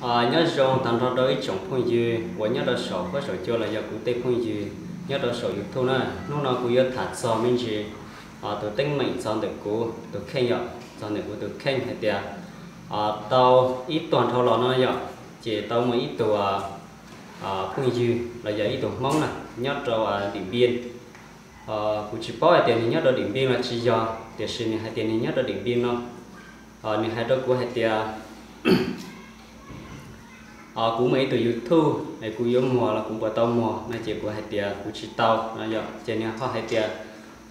Nyob zoo tag nrho rau ib tsoom phooj ywg uas nyob rau saum huab saum cua los yog kuv tej phooj ywg nyob rau saum YouTube na. Hnub no kuv yuav tham txog me ntsis tus teeb meem txog ntawm kuv tus kheej yom, txog ntawm kuv tus kheej hais tias tau ib tuag dhau los no yom, ces tau muaj ib tug phooj ywg los yog ib tug Hmoob na nyob rau Dim Npiaj. Kuv tsis paub hais tias nws nyob rau Dim Npiaj los tsis yog, tiam sis nws hais tias nws nyob rau Dim Npiaj no. Nws hais rau kuv hais tias kuv muaj ib tug YouTube es kuv yuav muag los kuv puas tau muag no, ces kuv hais tias kuv tsis tau no yom. Ces nws ho hais tias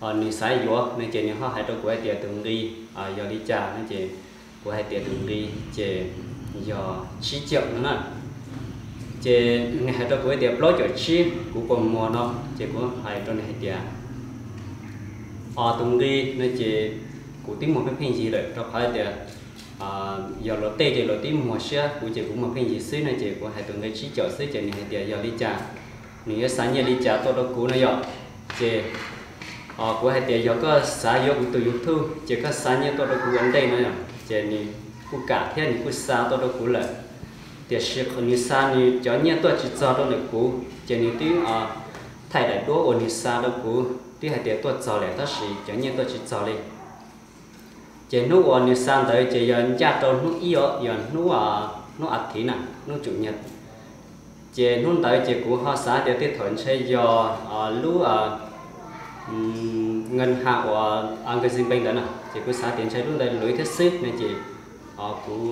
nws xav yuav no, ces nws ho hais rau kuv hais tias tus nqi yog li cas no, ces kuv hais tias tus nqi ces yog tsib caum no na. Ces nws hais rau kuv hais tias plaub caum tsib kuv puas muag no, ces kuv hais rau nws hais tias tus nqi no ces kuv twb muag pheej pheej yig lawm, rau qhov hais tias yog luag tej ces luag twb muag siab, kuv ces kuv muag pheej yig xwb no, ces kuv hais tus nqi tsib caum xwb, ces nws hais tias yog li cas, nws yuav xa nyiaj li cas tuaj rau kuv no yom. Ces kuv hais tias yog koj xav yuav kuv tus YouTube ces koj xa nyiaj tuaj rau kuv ua ntej no yom. Ces nws kuj kam thiab nws kuj xa tuaj rau kuv lawm, tiam sis nws xa nws cov nyiaj tuaj tsis txog rau ntawm kuv, ces nws twb thaij daim duab uas nws xa rau kuv twb hais tias tuaj txog lawm tab sis cov nyiaj tuaj tsis txog li. Ces hnub uas nws xa ntawd ces yog ncaj rau hnub ib os, yog hnub, hnub as thiv na, hnub tsum nyag. Ces hnub ntawd ces kuv ho xav tias tej thaum ntshe yog lub ngân hàng uas Agribank ntawd na, ces kuv xav tias ntshe lub ntawd luiv thiab xwb no, ces kuv,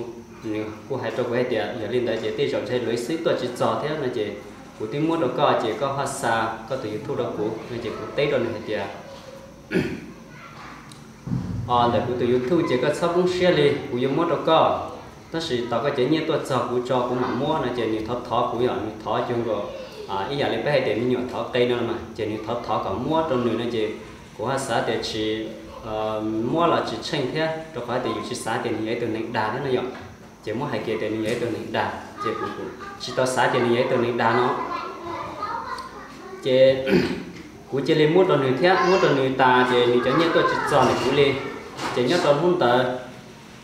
nws kuj hais rau kuv hais tias yog li ntawd ces tej zaum ntshe luiv xwb tuaj tsis txog thiab no, ces kuv twb muab rau koj ces koj ho xa koj tus YouTube rau kuv no, ces kuv teb rau nws hais tias ntawm kuv tus YouTube ces koj txhob poob siab li, kuv yuav muab rau koj, tab sis tos koj cov nyiaj tuaj txog kuv tso kuv mam muab no, ces nws thov thov kuv yom, nws thov cuag nkaus ib yam li peb hais tias me nyuam thov qe no mas, ces nws thov thov kom muab rau nws no, ces kuv ho xav tias tsis muab los tsis tsheej thiab, rau qhov tias yus tsis xav tias nws yog ib tug neeg dag thiab no yom. Ces muab hais kiag tias nws yog ib tug neeg dag, ces kuv tsis tau xav tias nws yog ib tug neeg dag no. Ces kuv cia li muab rau nws thiab, muab rau nws tas ces nws cov nyiaj tuaj tsis txog ntawm kuv li. Ces nyob rau hnub ntawd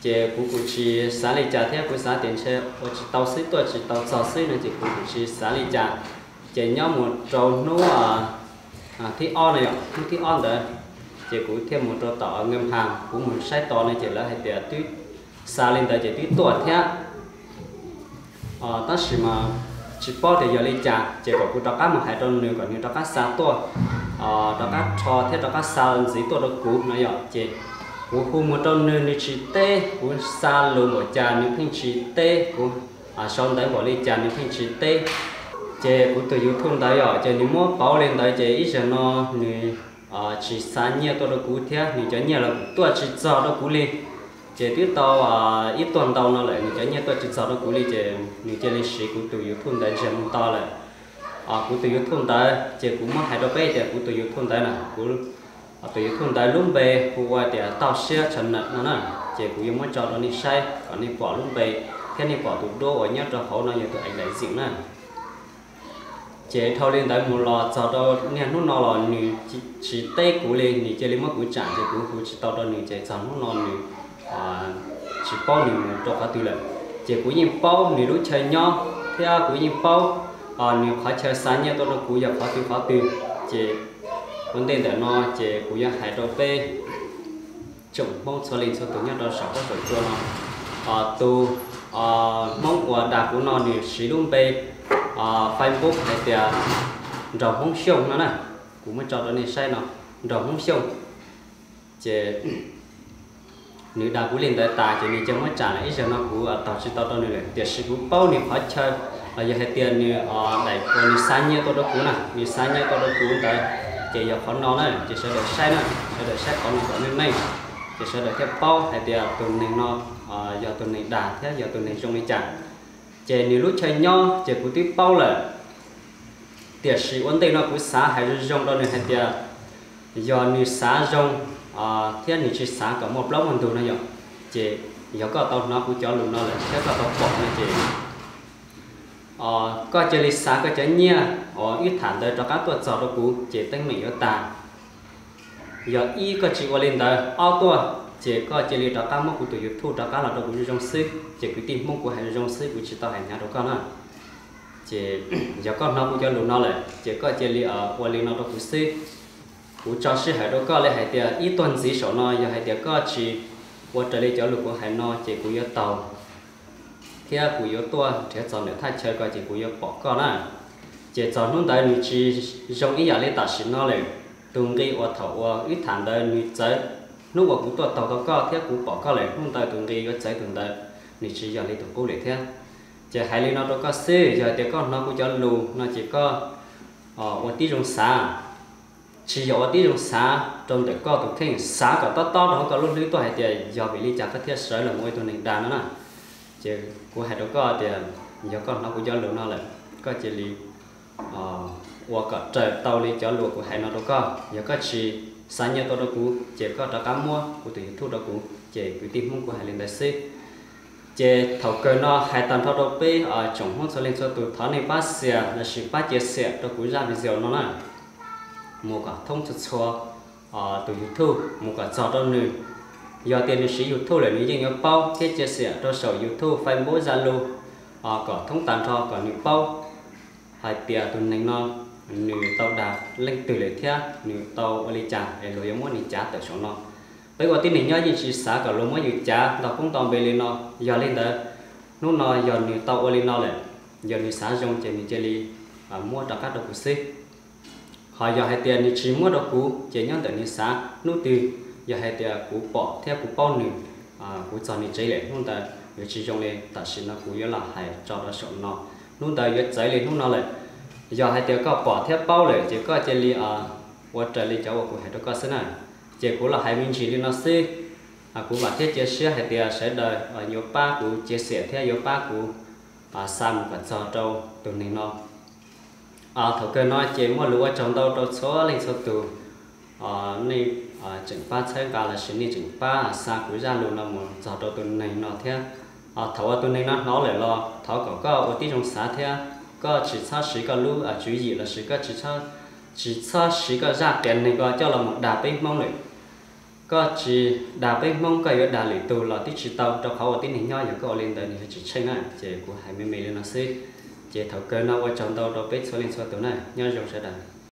ces kuv kuj tsis xav li cas thiab, kuv xav tias ntshe ua tsis tau xwb, tuaj tsis tau txog xwb no, ces kuv kuj tsis xav li cas. Ces nyob mus rau hnub thib ob no yom, hnub thib ob ntawd ces kuv thiaj mus rau tom ngân hàng, kuv mus saib tos no ces lawv hais tias twb xa li ntawd ces twb tuaj thiab. Tab sis mas tsis paub tias yog li cas, ces kom kuv rov qab mus hais rau nws kom nws rov qab xa tuaj, rov qab rho thiab rov qab xa ntxiv tuaj rau kuv no yom. Ces kuv hu mus rau nws, nws tsis teb, kuv xa lus npaum cas nws pheej tsis teb, kuv sau ntawv npaum li cas nws pheej tsis teb. Ces kuv tus YouTube ntawd yom, ces nws muab pauv li ntawd ces ib zaug no nws tsis xa nyiaj tuaj rau kuv thiab, nws cov nyiaj los kuj tuaj tsis txog rau kuv li. Ces twb tau ib tuag ntau no lawm nws cov nyiaj tuaj tsis txog rau kuv li, ces nws cia li siv kuv tus YouTube ntawd ntsiag mus to lawm. Kuv tus YouTube ntawd ces kuv muab hais rau peb tias kuv tus YouTube ntawd na, kuv tus YouTube ntawd lub npe hu ua tias Toj Siab Channel no na. Ces kuv yuav muab tso rau nej saib kom nej pom lub npe thiab nej pom tus duab uas nyob rau hauv no yog tus ev daim zim na. Ces dhau li ntawd mus los txog rau niaj hnub no los nws tsis teb kuv li, nws cia li muab kuv tsam, ces kuv hu tsis tau rau nws, ces txog hnub no nws tsis paub nws mus rau qhov twg lawm. Ces kuv yeej paub nws lub chaw nyob thiab kuv yeej paub nws qhov chaw xa nyiaj tuaj rau kuv yog qhov twg qhov twg. Ces ua ntej ntawm no ces kuv yuav hais rau peb tsoom Hmoob txhua leej txhua tus nyob rau saum huab saum cua no, tus Hmoob uas dag kuv no nws siv lub npe Facebook hais tias Nraug Hmoob Xyooj no na. Kuv muab tso rau nej saib no, Nraug Hmoob Xyooj. Ces nws dag kuv li ntawd tas ces nws cia muab tsam lawm, ib zaug no kuv taug tsis tau rau nws lawm, tiam sis kuv paub nws qhov chaw los yog hais tias nws daim uas nws xa nyiaj tuaj rau kuv na, nws xa nyiaj tuaj rau kuv ntawd ces yog qhov no na. Ces sawv daws saib na, sawv daws saib qhov no kom meej meej, ces sawv daws thiaj paub hais tias tus neeg no yog tus neeg dag thiab yog tus neeg zoo li cas. Ces nws lub chaw nyob ces kuv twb paub lawm, tiam sis ua ntej no kuv xav hais zoo zoo rau nws hais tias yog nws xav zoo thiab nws tsis xav kom muaj plaub muaj ntug no yom, ces yog koj tau hnov kuv cov lus no lawm thiab koj tau pom no ces koj cia li xa koj cov nyiaj uas wb tham ntawd rov qab tuaj txog rau kuv ces teeb meem yuav tag. Yog ib koj tsis ua li ntawd, ob tuaj ces koj cia li rov qab muab kuv tus YouTube rov qab los rau kuv zoo zoo xwb, ces kwv tij Hmoob kuv hais zoo zoo xwb, kuv tsis tau hais hnyav rau koj na. Ces yog koj hnov kuv cov lus no lawm ces koj cia li ua li no rau kuv xwb. Kuv tso sij hawm rau koj li hais tias ib tuag ntxiv saum no yog hais tias koj tsis ua raws li cov lus kuv hais no ces kuv yuav taug thiab kuv yuav tuaj nrhiav txog ntawm thaj chaw ko ces kuv yuav pom koj na. Ces txog hnub ntawd nws tsis zoo ib yam li tam sim no lawm. Tus nqi uas thaum uas wb tham ntawd nws txawv, hnub uas kuv tuaj taug tau koj thiab kuv pom koj lawm hnub ntawd tus nqi yuav txawv tus ntawd, nws tsis yog li tus qub lawm thiab. Ces hais li no rau koj xwb, yog tias koj hnov kuv cov lus no ces koj ua tib zoo xav, tsis yog ua tib zoo xav rau ntawm koj tus kheej, xav kom tob tob rau hauv koj lub hlwb tuaj hais tias yog vim li cas koj thiaj sawv los mus ua ib tug neeg dag no na. Ces kuv hais rau koj tias yog koj hnov kuv cov lus no lawm, koj cia li ua kom raws tau li cov lus kuv hais no rau koj. Yog koj tsis xav nyiaj tuaj rau kuv ces koj rov qab muab kuv tus YouTube rau kuv, ces kwv tij Hmoob kuv hais li ntawd xwb. Ces thaum kawg no hais tag nrho rau peb tsoom Hmoob txhua leej txhua tus, thov nej pab share lossis pab cia xiam rau kuv zaj video no na, mus kom thoob txhua txhua tus YouTube, mus kom txog rau nws. Yog tias nws siv YouTube lawm nws yeej yuav paub, thiab cia xiam rau saum YouTube, Facebook, Zalo kom thoob tag nrho kom nws paub hais tias tus neeg no nws tau dag leej twg lawm thiab nws tau ua li cas es luag yuav muab nws cav tawm saum no. Peb ua tib neeg nyob yeej tsis xav kom luag muab yus cav nto koob nto npe li no. Yog li ntawd, hnub no yog nws tau ua li no lawm, yog nws xav zoo ces nws cia li muab rov qab rau kuv xwb. Ho yog hais tias nws tsis muab rau kuv ces nyob ntawm nws xav, hnub twg yog hais tias kuv pom thiab kuv paub nws, kuv txog nws tsev lawm hnub ntawd yuav tsis zoo li tam sim no kuv yuav los hais tso rau saum no. Hnub ntawd yuav txawv li hnub no lawm. Yog hais tias koj pom thiab paub lawm ces koj cia li ua raws li cov uas kuv hais rau koj xwb na. Ces kuv los hais me ntsis li no xwb. Kuv vam thiab cia siab hais tias sawv daws yuav pab kuv cia xiam thiab yuav pab kuv xa mus kom txog rau tus neeg no. Thaum kawg no ces muaj lus ua tsaug ntau rau txhua leej txhua tus, nej tseem pab txhawb nqa lossis nej tseem pab xa kuv zaj lus no mus txog rau tus neeg no thiab. Thaum uas tus neeg no hnov lawm los thov kom koj ua tib zoo xav thiab, koj tsis txhob siv koj lub tswv yim lossis koj tsis txhob siv koj zaj qias neeg ko coj los mus dag peb Hmoob lawm. Koj tsis dag peb Hmoob, koj yuav dag lwm tus los twb tsis tau, rau qhov ua tib neeg nyob yog koj ua li ntawd nws yuav tsis tsheej na. Ces kuv hais me me li no xwb. Ces thaum kawg no ua tsaug ntau rau peb txhua leej txhua tus na, nyob zoo sawv daws.